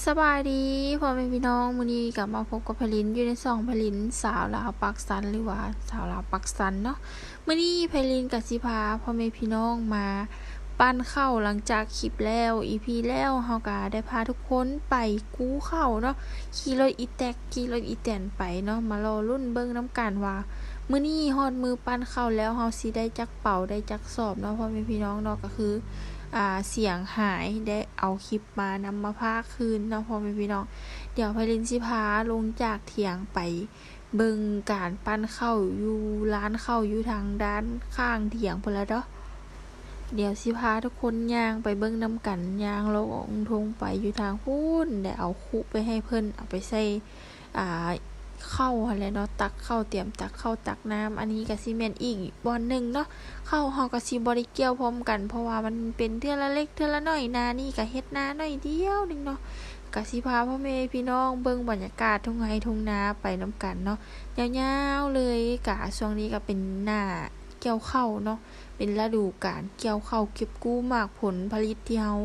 ສະບາຍດີພໍ່ແມ່ພີ່ນ້ອງ, ມື້ນີ້ກໍມາພົບກັບໄພລິນຢູ່ໃນຊ່ອງໄພລິນສາວລາວປາກຊັນ ຫຼືວ່າສາວລາວປາກຊັນເນາະ. ມື້ນີ້ໄພລິນກໍຊິພາພໍ່ແມ່ພີ່ນ້ອງມາ ປັ້ນເຂົ້າ. ຫຼັງຈາກຄລິບແລ້ວ ອີພີແລ້ວ ເຮົາກະໄດ້ພາທຸກຄົນໄປກູ້ເຂົ້າເນາະ, ຂີ່ລົດອີແຕັກ ຂີ່ລົດອີແຕນໄປເນາະ. ມາລໍລຸ້ນເບິ່ງນຳກັນວ່າ ມື້ນີ້ຮອດມື້ປັ້ນເຂົ້າແລ້ວ ເຮົາຊິໄດ້ຈັກເປົາ ໄດ້ຈັກສອບເນາະ ພໍ່ແມ່ພີ່ນ້ອງເນາະ. ກໍຄື ອ່າ ສຽງຫາຍ ໄດ້ເອົາຄລິບມານຳມາພາກຄືນເນາະ ພໍ່ແມ່ພີ່ນ້ອງ. ດຽວໄພລິນຊິພາລົງຈາກຖຽງໄປ ເບິ່ງການປັ້ນເຂົ້າຢູ່ຮ້ານເຂົ້າຢູ່ທາງດ້ານຂ້າງຖຽງພຸ້ນລະເນາະ. ດຽວຊິພາທຸກຄົນຍ່າງໄປເບິ່ງນຳກັນ, ຍ່າງເລາະອອກທົ່ງໄປຢູ່ທາງພຸ້ນ ໄດ້ເອົາຄຸໄປໃຫ້ເພິ່ນ ເອົາໄປໃສ່ ອ່າ ເຂົ້າຫັ້ນແຫຼະເນາະ, ຕັກເຂົ້າ ຕຽມຕັກເຂົ້າຕັກນ້ຳ. ອັນນີ້ກໍຊິແມ່ນອີກບ່ອນໜຶ່ງເນາະ, ເຂົ້າເຮົາກໍຊິບໍ່ໄດ້ກ່ຽວພ້ອມກັນ ເພາະວ່າມັນເປັນເທື່ອລະເລັກເທື່ອລະໜ້ອຍ. ນານີ້ກໍເຮັດນາໜ້ອຍດຽວໜຶ່ງເນາະ, ກະຊິພາພໍ່ແມ່ພີ່ນ້ອງເບິ່ງບັນຍາກາດທົ່ງໄຮ່ທົ່ງນາໄປນຳກັນເນາະ ຍາວໆເລີຍ. ກະຊ່ວງນີ້ກະເປັນໜ້າກ່ຽວເຂົ້າເນາະ, ເປັນລະດູການກ່ຽວເຂົ້າ ເກັບກູ້ໝາກຜົນຜະລິດທີ່ເຮົາ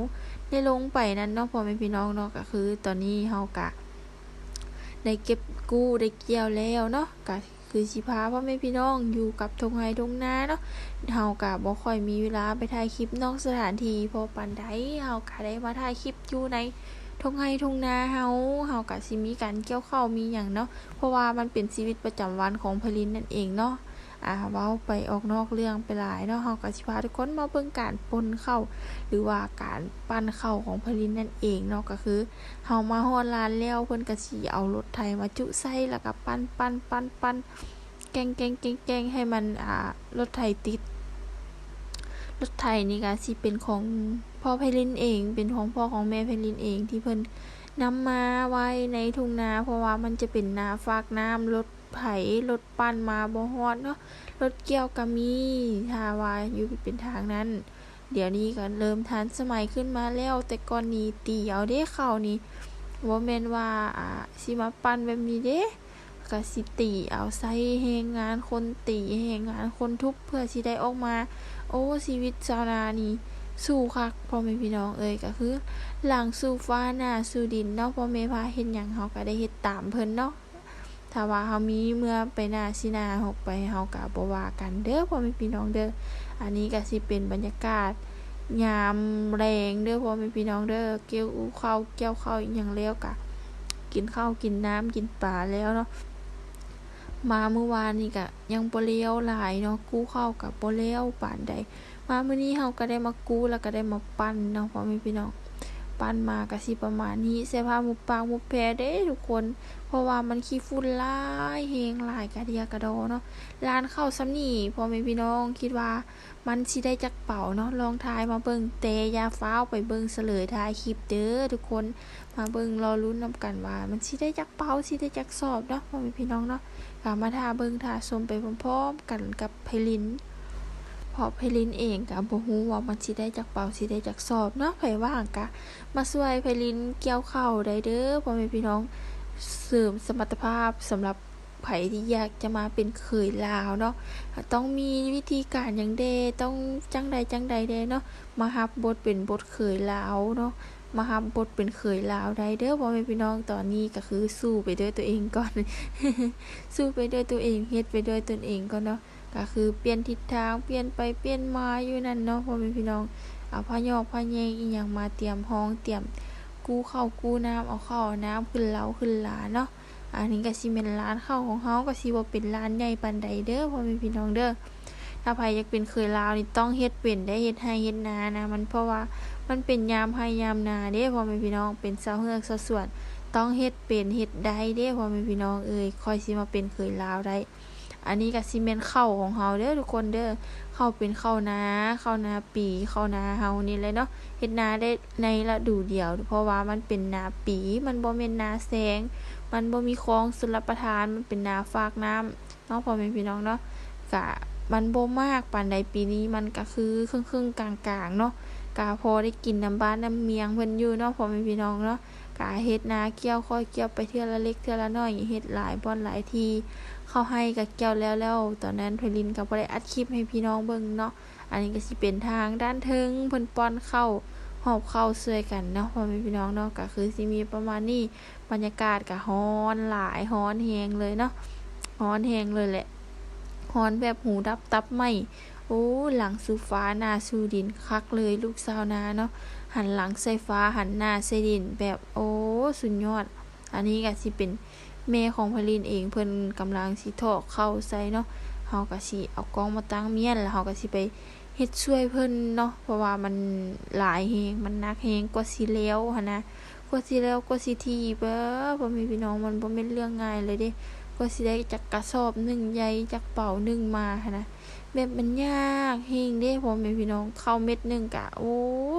ໄດ້ລົງໄປນັ້ນເນາະ ພໍ່ແມ່ພີ່ນ້ອງເນາະ. ກະຄືຕອນນີ້ເຮົາກະໄດ້ເກັບກູ້ໄດ້ກ່ຽວແລ້ວເນາະ, ກະ ຄືຊິພາພໍ່ແມ່ພີ່ນ້ອງຢູ່ກັບທົ່ງໄຮ່ທົ່ງນາເນາະ. ເຮົາກະບໍ່ຄ່ອຍມີເວລາໄປຖ່າຍຄລິບນອກສະຖານທີ່ພໍປານໃດ, ເຮົາກະໄດ້ມາຖ່າຍຄລິບຢູ່ໃນທົ່ງໄຮ່ທົ່ງນາເຮົາ. ເຮົາກະຊິມີການກ່ຽວເຂົ້າມີຫຍັງເນາະ, ເພາະວ່າມັນເປັນຊີວິດປະຈຳວັນຂອງໄພລິນນັ້ນເອງເນາະ. ອາ ເວົ້າໄປອອກນອກເລື່ອງໄປຫຼາຍເນາະ, ເຮົາກະຊິພາທຸກຄົນມາເບິ່ງການປົ່ນເຂົ້າ ຫຼືວ່າການປັ້ນເຂົ້າຂອງໄພລິນນັ້ນເອງເນາະ. ກະຄື ເຮົາມາຮອດລານແລ້ວ ເພິ່ນກະຊິເອົາລົດໄຖມາຈຸໃສ່ ແລ້ວກະປັ່ນໆໆ ແກ່ງໆໆ ໃຫ້ມັນ ອ່າ ລົດໄຖຕິດ. ລົດໄຖນີ້ກະຊິເປັນຂອງພໍ່ໄພລິນເອງ ເປັນຂອງພໍ່ຂອງແມ່ໄພລິນເອງ ທີ່ເພິ່ນນຳມາໄວ້ໃນທົ່ງນາ ເພາະວ່າມັນຈະເປັນນາຟາກນ້ຳ, ລົດໄຖ ລົດປັ່ນມາບໍ່ຮອດເນາະ, ລົດກ່ຽວກະມີ ຖ້າວ່າຢູ່ເປັນທາງນັ້ນ. ດຽວນີ້ກໍເລີ່ມທັນສະໄໝຂຶ້ນມາແລ້ວ, ແຕ່ກ່ອນນີ້ຕີເອົາເດ້ເຂົ້ານີ້, ບໍ່ແມ່ນວ່າ ອ່າ ຊິມາປັ່ນແບບນີ້ເດ້, ກໍຊິຕີເອົາ ໃຊ້ແຮງງານຄົນຕີ ແຮງງານຄົນທຸບ ເພື່ອຊິໄດ້ອອກມາ. ໂອ້ ຊີວິດຊາວນານີ້ສູ້ຄັກ ພໍ່ແມ່ພີ່ນ້ອງເອີຍ, ກໍຄືຫຼັງສູ້ຟ້າໜ້າສູ້ດິນເນາະ, ພໍ່ແມ່ພາເຮັດຫຍັງ ເຮົາກໍໄດ້ເຮັດຕາມເພິ່ນເນາະ. ຖ້າວ່າເຮົາມີເມື່ອໄປໜ້າຊິໜ້າເຮົາໄປ ເຮົາກະບໍ່ວ່າກັນເດີ ພໍ່ແມ່ພີ່ນ້ອງເດີ. ອັນນີ້ກະຊິເປັນບັນຍາກາດຍາມແລງເດີ ພໍ່ແມ່ພີ່ນ້ອງເດີ. ກ່ຽວເຂົ້າ ກ່ຽວເຂົ້າອີ່ຫຍັງແລ້ວກະ ກິນເຂົ້າກິນນ້ຳກິນປາແລ້ວເນາະ. ມາມື້ວານນີ້ກະຍັງບໍ່ແລ້ວຫຼາຍເນາະ, ກູ້ເຂົ້າກະບໍ່ແລ້ວປານໃດ. ມາມື້ນີ້ເຮົາກໍໄດ້ມາກູ້ ແລ້ວກໍໄດ້ມາປັ່ນເນາະ ພໍ່ແມ່ພີ່ນ້ອງ. ປັ່ນມາກໍຊິປະມານນີ້, ໃສ່ຜ້າໝຸບປາກໝຸບແພເດ້ທຸກຄົນ, ເພາະວ່າມັນຂີ້ຝຸ່ນຫຼາຍແຮງ ຫຼາຍກະເດຍກະດໍເນາະ. ລານເຂົ້າສ່ຳນີ້ ພໍ່ແມ່ພີ່ນ້ອງ ຄິດວ່າມັນຊິໄດ້ຈັກເປົາເນາະ, ລອງທາຍມາເບິ່ງ. ແຕ່ຢ່າຟ້າວໄປເບິ່ງສະເຫຼີຍທ້າຍຄລິບເດີທຸກຄົນ, ມາເບິ່ງລໍລຸ້ນນຳກັນວ່າມັນຊິໄດ້ຈັກເປົາ ຊິໄດ້ຈັກສອບເນາະ ພໍ່ແມ່ພີ່ນ້ອງເນາະ. ກໍມາຖ້າເບິ່ງຖ້າຊົມໄປພ້ອມໆກັນກັບໄພລິນ, ເພາະໄພລິນເອງກໍບໍ່ຮູ້ວ່າມັນຊິໄດ້ຈັກເປົາ ຊິໄດ້ຈັກສອບເນາະ. ໃຜວ່າງກໍມາຊ່ວຍໄພລິນກ່ຽວເຂົ້າໄດ້ເດີ ພໍ່ແມ່ພີ່ນ້ອງ, ເສີມສະມັດຕະພາບສຳລັບໃຜທີ່ຢາກຈະມາເປັນເຂີຍລາວເນາະ. ຕ້ອງມີວິທີການຫຍັງແດ່ ຕ້ອງຈັ່ງໃດຈັ່ງໃດແດ່ເນາະ, ມາຮັບບົດເປັນບົດເຂີຍລາວເນາະ, ມາຮັບບົດເປັນເຂີຍລາວໄດ້ເດີ ພໍ່ແມ່ພີ່ນ້ອງ. ຕອນນີ້ກໍຄືສູ້ໄປດ້ວຍຕົວເອງກ່ອນ ສູ້ໄປດ້ວຍຕົວເອງ ເຮັດໄປດ້ວຍຕົນເອງກ່ອນເນາະ. ກໍຄືປ່ຽນທິດທາງ ປ່ຽນໄປປ່ຽນມາຢູ່ນັ້ນເນາະ ພໍ່ແມ່ພີ່ນ້ອງ. ເອົາຜ້າຫຍອກຜ້າແຍງອີ່ຫຍັງມາຕຽມຮອງ ຕຽມກູ້ເຂົ້າກູ້ນ້ຳ ເອົາເຂົ້າເອົານ້ຳຂຶ້ນເລົາຂຶ້ນລາເນາະ. ອັນນີ້ກໍຊິແມ່ນລານເຂົ້າຂອງເຮົາ, ກໍຊິບໍ່ເປັນລານໃຫຍ່ປານໃດເດີ ພໍ່ແມ່ພີ່ນ້ອງເດີ. ຖ້າໃຜຢາກເປັນເຂີຍລາວນີ້ ຕ້ອງເຮັດເປັນໄດ໋ ເຮັດໄຮ່ເຮັດນານະ ມັນ ເພາະວ່າມັນເປັນຍາມໄຮ່ຍາມນາເດ້ ພໍ່ແມ່ພີ່ນ້ອງ. ເປັນຊາວເຮືອກຊາວສວນ ຕ້ອງເຮັດເປັນເຮັດໄດ້ເດ້ ພໍ່ແມ່ພີ່ນ້ອງເອີຍ, ຄ່ອຍຊິມາເປັນເຂີຍລາວໄດ້. ອັນນີ້ກໍຊິແມ່ນເຂົ້າຂອງເຮົາເດີທຸກຄົນເດີ, ເຂົ້າເປັນເຂົ້ານາ ເຂົ້ານາປີ ເຂົ້ານາເຮົານີ້ແຫຼະເນາະ. ເຮັດນາໄດ້ໃນລະດູດຽວ ເພາະວ່າມັນເປັນນາປີ ມັນບໍ່ແມ່ນນາແຊງ, ມັນບໍ່ມີຄອງຊົນລະປະທານ, ມັນເປັນນາຟາກນ້ຳ ເນາະ ພໍ່ແມ່ພີ່ນ້ອງເນາະ. ກະມັນບໍ່ມາກປານໃດປີນີ້, ມັນກະຄືເຄິ່ງໆກາງໆເນາະ, ກະພໍໄດ້ກິນນຳບ້ານນຳເມືອງເພິ່ນຢູ່ເນາະ ພໍ່ແມ່ພີ່ນ້ອງເນາະ. ກະເຮັດນາກ່ຽວ ຄ່ອຍກ່ຽວໄປເທື່ອລະເລັກເທື່ອລະໜ້ອຍ, ເຮັດຫຼາຍບ່ອນຫຼາຍທີ່. ເຂົ້າໄຮ່ກະກ່ຽວແລ້ວໆ, ຕອນນັ້ນໄພລິນກະບໍ່ໄດ້ອັດຄລິບໃຫ້ພີ່ນ້ອງເບິ່ງເນາະ. ອັນນີ້ກໍຊິເປັນທາງດ້ານເທິງ ເພິ່ນປ້ອນເຂົ້າ ຫອບເຂົ້າຊ່ວຍກັນເນາະ ພໍ່ແມ່ພີ່ນ້ອງເນາະ. ກໍຄືຊິມີປະມານນີ້ ບັນຍາກາດກໍຮ້ອນຫຼາຍ ຮ້ອນແຮງເລີຍເນາະ ຮ້ອນແຮງເລີຍແຫຼະ ຮ້ອນແບບຫູດັບຕັບໄໝ້. ໂອ້ ຫຼັງສູ່ຟ້າໜ້າສູ່ດິນຄັກເລີຍ ລູກຊາວນາເນາະ ຫັນຫຼັງໃສ່ຟ້າ ຫັນໜ້າໃສ່ດິນ ແບບ ໂອ້ ສຸດຍອດ. ອັນນີ້ກໍຊິເປັນແມ່ຂອງໄພລິນເອງ ເພິ່ນກຳລັງຊິຖອກເຂົ້າໃສ່ເນາະ. ເຮົາກໍຊິເອົາກ້ອງມາຕັ້ງມ້ຽນ ແລ້ວເຮົາກໍຊິໄປເຮັດຊ່ວຍເພິ່ນເນາະ ເພາະວ່າມັນຫຼາຍແຮງ ມັນໜັກແຮງ ກວ່າຊິແລ້ວຫັ້ນນະ ກວ່າຊິແລ້ວ ກວ່າຊິຖີບ ເອີ ພໍ່ແມ່ພີ່ນ້ອງ ມັນບໍ່ແມ່ນເລື່ອງງ່າຍເລີຍເດ້ ກວ່າຊິໄດ້ຈັກກະສອບໜຶ່ງໃຫຍ່ ຈັກເປົາໜຶ່ງມາຫັ້ນນະ. ແບບມັນຍາກແຮງເດ້ ພໍ່ແມ່ພີ່ນ້ອງ ເຂົ້າເມັດໜຶ່ງກະ ໂອ້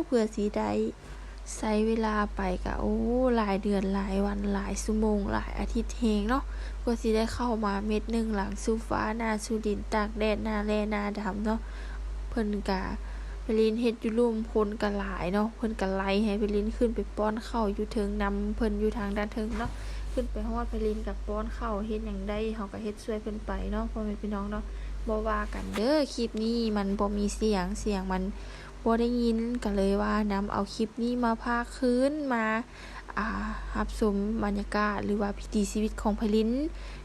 ເພື່ອຊິໄດ້ ໃຊ້ເວລາໄປກະ ໂອ້ ຫຼາຍເດືອນ ຫຼາຍວັນ ຫຼາຍຊົ່ວໂມງ ຫຼາຍອາທິດແຮງເນາະ ກວ່າຊິໄດ້ເຂົ້າມາເມັດໜຶ່ງ ຫຼັງສູ່ຟ້າໜ້າສູ່ດິນ ຕາກແດດໜ້າແລ້ໜ້າດຳເນາະ. ເພິ່ນກະ ໄພລິນເຮັດຢູ່ລຸ່ມ ຄົນກະຫຼາຍເນາະ ເພິ່ນກະໄລ່ໃຫ້ໄພລິນຂຶ້ນໄປປ້ອນເຂົ້າຢູ່ເທິງນຳເພິ່ນ ຢູ່ທາງດ້ານເທິງເນາະ. ຂຶ້ນໄປຮອດ ໄພລິນກະປ້ອນເຂົ້າ ເຮັດຫຍັງໄດ້ເຮົາກະເຮັດຊ່ວຍເພິ່ນໄປເນາະ ພໍ່ແມ່ພີ່ນ້ອງເນາະ. ບໍ່ວ່າກັນເດີ້ ຄລິບນີ້ມັນບໍ່ມີສຽງ ສຽງມັນ ບໍ່ໄດ້ຍິນ ກໍເລີຍວ່ານຳເອົາຄລິບນີ້ມາພາກຄືນມາ ອ່າ ຮັບຊົມບັນຍາກາດ ຫຼືວ່າວິຖີຊີວິດຂອງໄພລິນ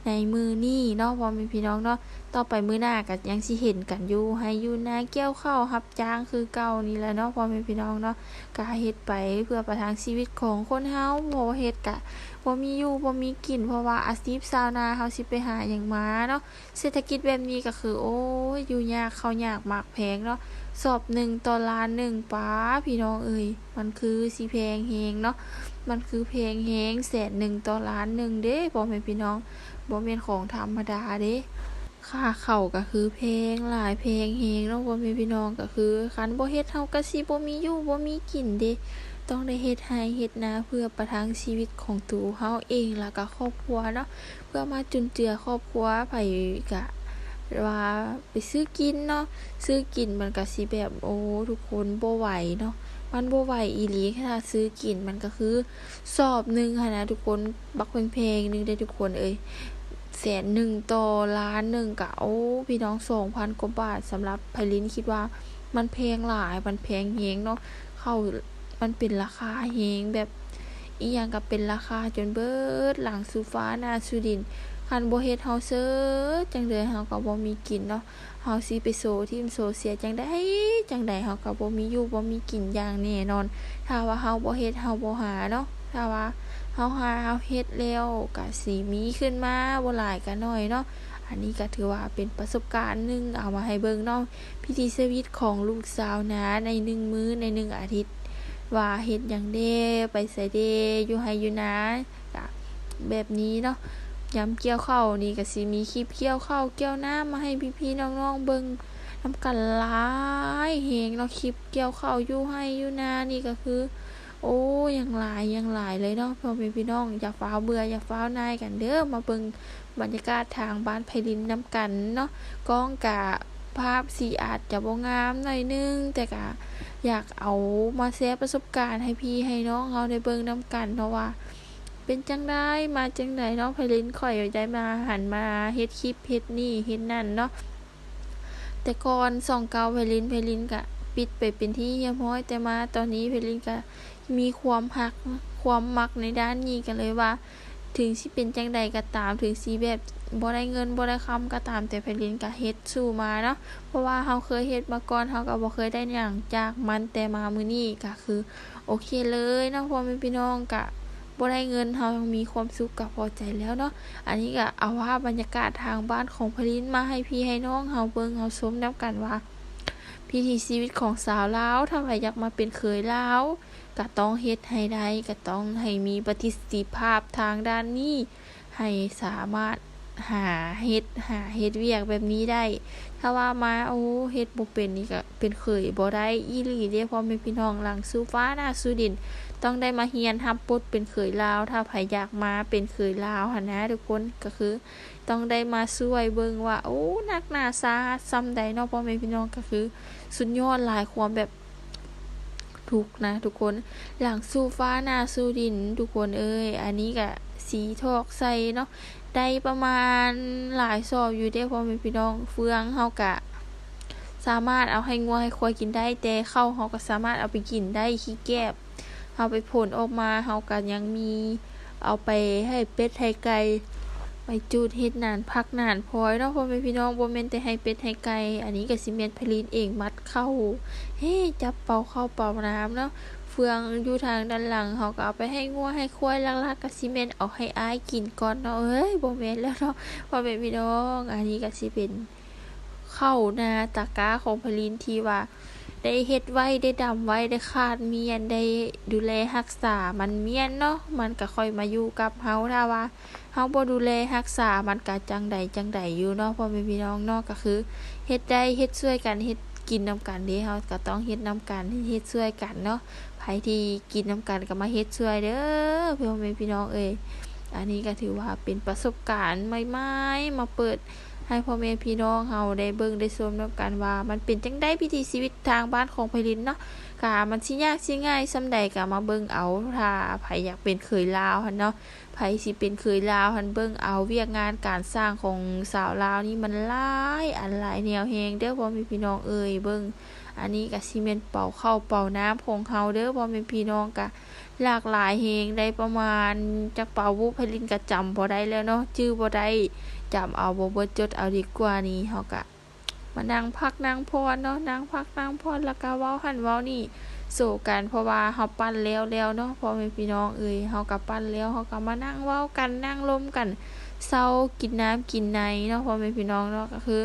ໃນມື້ນີ້ເນາະ ພໍ່ແມ່ພີ່ນ້ອງເນາະ. ຕໍ່ໄປມື້ໜ້າກໍຍັງຊິເຫັນກັນຢູ່ໄຮ່ຢູ່ນາ ກ່ຽວເຂົ້າ ຮັບຈ້າງຄືເກົ່ານີ້ແຫຼະເນາະ ພໍ່ແມ່ພີ່ນ້ອງເນາະ. ກະເຮັດໄປເພື່ອປະທັງຊີວິດຂອງຄົນເຮົາ ບໍ່ເຮັດກະບໍ່ມີຢູ່ບໍ່ມີກິນ ເພາະວ່າອາຊີບຊາວນາເຮົາຊິໄປຫາຫຍັງມາເນາະ. ເສດຖະກິດແບບນີ້ກໍຄື ໂອ້ຍ ຢູ່ຍາກເຂົ້າຍາກໝາກແພງເນາະ ສອບໜຶ່ງຕໍ່ລ້ານໜຶ່ງ ປາ ພີ່ນ້ອງເອີຍ ມັນຄືຊິແພງແຮງເນາະ ມັນຄືແພງແຮງ ແສນໜຶ່ງຕໍ່ລ້ານໜຶ່ງເດ້ ພໍ່ແມ່ພີ່ນ້ອງ ບໍ່ແມ່ນຂອງທຳມະດາເດ້. ຄ່າເຂົ້າກໍຄືແພງຫຼາຍແພງແຮງເນາະ ພໍ່ແມ່ພີ່ນ້ອງ ກໍຄືຄັນບໍ່ເຮັດເຮົາກໍຊິບໍ່ມີຢູ່ບໍ່ມີກິນເດ້ ຕ້ອງໄດ້ເຮັດໄຮ່ເຮັດນາເພື່ອປະທັງຊີວິດຂອງໂຕເຮົາເອງ ແລ້ວກໍຄອບຄົວເນາະ ເພື່ອມາຈຸນເຈືອຄອບຄົວ. ໃຜກະວ່າໄປຊື້ກິນເນາະ ຊື້ກິນມັນກະຊິແບບ ໂອ້ ທຸກຄົນ ບໍ່ໄຫວເນາະ ມັນບໍ່ໄຫວອີ່ຫຼີ. ຖ້າຊື້ກິນມັນກະຄືສອບໜຶ່ງຫັ້ນນະທຸກຄົນ ບັກແພງໆໜຶ່ງເດ້ທຸກຄົນເອີຍ ແສນໜຶ່ງຕໍ່ລ້ານໜຶ່ງກະ ໂອ້ ພີ່ນ້ອງ ສອງພັນກວ່າບາດ. ສຳລັບໄພລິນຄິດວ່າມັນແພງຫຼາຍ ມັນແພງແຮງເນາະ ເຂົ້າ ມັນເປັນລາຄາແຮງ ແບບອີ່ຫຍັງກໍເປັນລາຄາຈົນເບິດ ຫຼັງສູ່ຟ້າໜ້າສູ່ດິນ. ຄັນບໍ່ເຮັດເຮົາເຊີ ຈັ່ງໃດເຮົາກໍບໍ່ມີກິນເນາະ ເຮົາຊິໄປໂຊຖິ້ມໂຊເສຍຈັ່ງໃດ ຈັ່ງໃດເຮົາກໍບໍ່ມີຢູ່ບໍ່ມີກິນຢ່າງແນ່ນອນ ຖ້າວ່າເຮົາບໍ່ເຮັດເຮົາບໍ່ຫາເນາະ. ຖ້າວ່າເຮົາຫາເຮົາເຮັດແລ້ວກໍຊິມີຂຶ້ນມາ ບໍ່ຫຼາຍກໍໜ້ອຍເນາະ. ອັນນີ້ກໍຖືວ່າເປັນປະສົບການໜຶ່ງເອົາມາໃຫ້ເບິ່ງເນາະ ວິຖີຊີວິດຂອງລູກຊາວນາໃນໜຶ່ງມື້ ໃນໜຶ່ງອາທິດ ວ່າເຮັດຫຍັງແດ່ ໄປໃສແດ່ ຢູ່ໄຮ່ຢູ່ນາ ກະແບບນີ້ເນາະ. ຍາມກ່ຽວເຂົ້ານີ້ກະຊິມີຄລິບກ່ຽວເຂົ້າກ່ຽວນ້ຳມາໃຫ້ພີ່ໆນ້ອງໆເບິ່ງນຳກັນຫຼາຍແຮງເນາະ ຄລິບກ່ຽວເຂົ້າຢູ່ໄຮ່ຢູ່ນານີ້ກະຄື ໂອ້ ຍັງຫຼາຍ ຍັງຫຼາຍເລີຍເນາະ ພໍ່ແມ່ພີ່ນ້ອງ. ຢ່າຟ້າວເບື່ອ ຢ່າຟ້າວໜ່າຍກັນເດີ້ ມາເບິ່ງ ບັນຍາກາດທາງບ້ານໄພລິນນຳກັນເນາະ. ກ້ອງກະພາບສີອາດຈະບໍ່ງາມໜ້ອຍໜຶ່ງ ແຕ່ກະຢາກເອົາມາແຊປະສົບການໃຫ້ພີ່ໃຫ້ນ້ອງເຮົາໄດ້ເບິ່ງນຳກັນເນາະ ວ່າເປັນຈັ່ງໃດ ມາຈັ່ງໃດເນາະ. ໄພລິນຂ້ອຍໄດ້ມາ ຫັນມາເຮັດຄລິບເຮັດນີ້ເຮັດນັ້ນເນາະ ແຕ່ກ່ອນຊ່ອງເກົ່າໄພລິນ ໄພລິນກະປິດໄປເປັນທີ່ຮຽບຮ້ອຍ ແຕ່ມາຕອນນີ້ໄພລິນກະ ມີຄວາມຮັກ ຄວາມມັກໃນດ້ານນີ້ ກໍເລີຍວ່າ ເຖິງຊິເປັນຈັ່ງໃດກໍຕາມ ເຖິງຊິແບບບໍ່ໄດ້ເງິນບໍ່ໄດ້ຄຳກໍຕາມ ແຕ່ໄພລິນກໍເຮັດສູ້ມາເນາະ ເພາະວ່າເຮົາເຄີຍເຮັດມາກ່ອນ ເຮົາກໍບໍ່ເຄີຍໄດ້ຫຍັງຈາກມັນ ແຕ່ມາມື້ນີ້ກໍຄືໂອເຄເລີຍເນາະ ພໍ່ແມ່ພີ່ນ້ອງ ກໍບໍ່ໄດ້ເງິນ ເຮົາຍັງມີຄວາມສຸກກໍພໍໃຈແລ້ວເນາະ. ອັນນີ້ກໍເອົາພາບບັນຍາກາດທາງບ້ານຂອງໄພລິນມາໃຫ້ພີ່ໃຫ້ນ້ອງເຮົາເບິ່ງເຮົາຊົມນຳກັນວ່າ ວິຖີຊີວິດຂອງສາວລາວ ຖ້າໃຜຢາກມາເປັນເຂີຍລາວ ກະຕ້ອງເຮັດໃຫ້ໄດ້ ກະຕ້ອງໃຫ້ມີປະສິດທິພາບທາງດ້ານນີ້ ໃຫ້ສາມາດຫາເຮັດ ຫາເຮັດວຽກແບບນີ້ໄດ້. ຖ້າວ່າມາ ໂອ້ ເຮັດບໍ່ເປັນນີ້ກະເປັນເຂີຍບໍ່ໄດ້ອີ່ຫຼີເດ້ ພໍ່ແມ່ພີ່ນ້ອງ. ຫຼັງສູ່ຟ້າໜ້າສູ່ດິນ ຕ້ອງໄດ້ມາຮຽນຮັບບົດເປັນເຂີຍລາວ ຖ້າໃຜຢາກມາເປັນເຂີຍລາວຫັ້ນນະທຸກຄົນ ກະຄື ຕ້ອງໄດ້ມາຊ່ວຍເບິ່ງວ່າ ໂອ້ ໜັກໜາສາຫັດສ່ຳໃດເນາະ ພໍ່ແມ່ພີ່ນ້ອງ. ກໍຄືສຸດຍອດຫຼາຍ ຄວາມແບບທຸກນະທຸກຄົນ ຫຼັງສູ່ຟ້າໜ້າສູ່ດິນ ທຸກຄົນເອີຍ. ອັນນີ້ກະສີຖອກໃສ່ເນາະ ໄດ້ປະມານຫຼາຍສອບຢູ່ເດ້ ພໍ່ແມ່ພີ່ນ້ອງ. ເຟືອງເຮົາກະ ສາມາດເອົາໃຫ້ງົວໃຫ້ຄວາຍກິນໄດ້, ແຕ່ເຂົ້າເຮົາກໍສາມາດເອົາໄປກິນໄດ້, ຂີ້ແກບເຮົາໄປຜົນອອກມາ ເຮົາກໍຍັງມີເອົາໄປໃຫ້ເປັດໃຫ້ໄກ່ ໄປຈູດເຮັດໜານຜັກໜານພອຍເນາະ ພໍ່ແມ່ພີ່ນ້ອງ, ບໍ່ແມ່ນແຕ່ໃຫ້ເປັດໃຫ້ໄກ່. ອັນນີ້ກໍຊິແມ່ນໄພລິນເອງມັດເຂົ້າ ເຮ ຈັບເປົ່າເຂົ້າເປົ່ານ້ຳເນາະ. ເຟືອງຢູ່ທາງດ້ານຫຼັງ ເຮົາກໍເອົາໄປໃຫ້ງົວໃຫ້ຄວາຍ, ຫຼັກໆກໍຊິແມ່ນເອົາໃຫ້ອ້າຍກິນກ່ອນເນາະ. ເອີຍ ບໍ່ແມ່ນແລ້ວເນາະ ພໍ່ແມ່ພີ່ນ້ອງ, ອັນນີ້ກໍຊິເປັນ ເຂົ້ານາຕາກ້າຂອງໄພລິນທີ່ວ່າໄດ້ເຮັດໄວ້ ໄດ້ດຳໄວ້ ໄດ້ຄາດມ້ຽນ ໄດ້ດູແລຮັກສາມັນມ້ຽນເນາະ, ມັນກໍຄ່ອຍມາຢູ່ກັບເຮົາ. ຖ້າວ່າເຮົາບໍ່ດູແລຮັກສາ ມັນກໍຈັ່ງໃດຈັ່ງໃດຢູ່ເນາະ ພໍ່ແມ່ພີ່ນ້ອງເນາະ. ກໍຄືເຮັດໄດ້ເຮັດຊ່ວຍກັນ ເຮັດກິນນຳກັນເດ້, ເຮົາກໍຕ້ອງເຮັດນຳກັນ ເຮັດຊ່ວຍກັນເນາະ. ໃຜທີ່ກິນນຳກັນກໍມາເຮັດຊ່ວຍເດີ ພໍ່ແມ່ພີ່ນ້ອງເອີຍ. ອັນນີ້ກໍຖືວ່າເປັນປະສົບການໃໝ່ໆ ມາເປີດ ໃຫ້ພໍ່ແມ່ພີ່ນ້ອງເຮົາໄດ້ເບິ່ງໄດ້ຊົມນຳກັນວ່າ ມັນເປັນຈັ່ງໃດວິຖີຊີວິດທາງບ້ານຂອງໄພລິນເນາະ. ກະມັນຊິຍາກຊິງ່າຍສ່ຳໃດກະມາເບິ່ງເອົາ, ຖ້າໃຜຢາກເປັນເຂີຍລາວຫັ້ນເນາະ, ໃຜຊິເປັນເຂີຍລາວຫັ້ນ ເບິ່ງເອົາວຽກງານການສ້າງຂອງສາວລາວນີ້ ມັນຫຼາຍອັນຫຼາຍແນວແຮງເດີ ພໍ່ແມ່ພີ່ນ້ອງເອີຍ. ເບິ່ງ ອັນນີ້ກະຊິແມ່ນເປົາເຂົ້າເປົານ້ຳຂອງເຮົາເດີ ພໍ່ແມ່ພີ່ນ້ອງ. ກະ ຫຼາກຫຼາຍແຮງໄດ໋ ປະມານຈັກປາວບຸ ໄພລິນກະຈຳບໍ່ໄດ້ແລ້ວເນາະ, ຈື່ບໍ່ໄດ້, ຈຳເອົາບໍ່ເບິດ, ຈົດເອົາດີກວ່າ. ນີ້ເຮົາກະມານັ່ງພັກນັ່ງຜ່ອນເນາະ, ນັ່ງພັກນັ່ງຜ່ອນ ແລ້ວກະເວົ້າຫັ້ນເວົ້ານີ້ໂສກັນ ເພາະວ່າເຮົາປັ້ນແລ້ວແລ້ວເນາະ ພໍ່ແມ່ພີ່ນ້ອງເອີຍ. ເຮົາກະປັ້ນແລ້ວ ເຮົາກະມານັ່ງເວົ້າກັນ ນັ່ງລົມກັນ ເຊົາກິນນ້ຳກິນໃນເນາະ ພໍ່ແມ່ພີ່ນ້ອງເນາະ. ກະຄື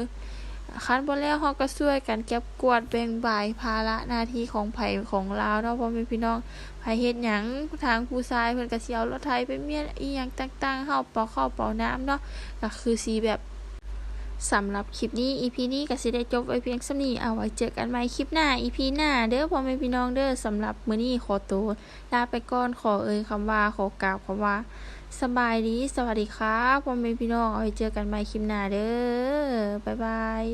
ຄັນບໍ່ແລ້ວເຮົາກໍຊ່ວຍກັນເກັບກວາດແບ່ງບາຍພາລະໜ້າທີ່ຂອງໃຜຂອງລາວເນາະ ພໍ່ແມ່ພີ່ນ້ອງ. ໃຜເຮັດຫຍັງ ທາງຜູ້ຊາຍເພິ່ນກໍຊິເອົາລົດໄຖໄປມ້ຽນອີ່ຫຍັງຕ່າງໆ ເຮົາເປົ່າເຂົ້າເປົ່ານ້ຳເນາະ. ກໍຄືຊິແບບ ສຳລັບຄລິບນີ້ ອີພີນີ້ກໍຊິໄດ້ຈົບໄວ້ພຽງສ່ຳນີ້. ເອົາໄວ້ເຈີກັນໃໝ່ຄລິບໜ້າ ອີພີໜ້າເດີ ພໍ່ແມ່ພີ່ນ້ອງເດີ. ສຳລັບມື້ນີ້ຂໍໂຕລາໄປກ່ອນ ຂໍເອີ່ຍຄຳວ່າ ຂໍກ່າວຄຳວ່າ ສະບາຍດີ ສະຫວັດດີຄ່ະ ພໍ່ແມ່ພີ່ນ້ອງ. ເອົາໄວ້ເຈີກັນໃໝ່ຄລິບໜ້າເດີ ບາຍບາຍ.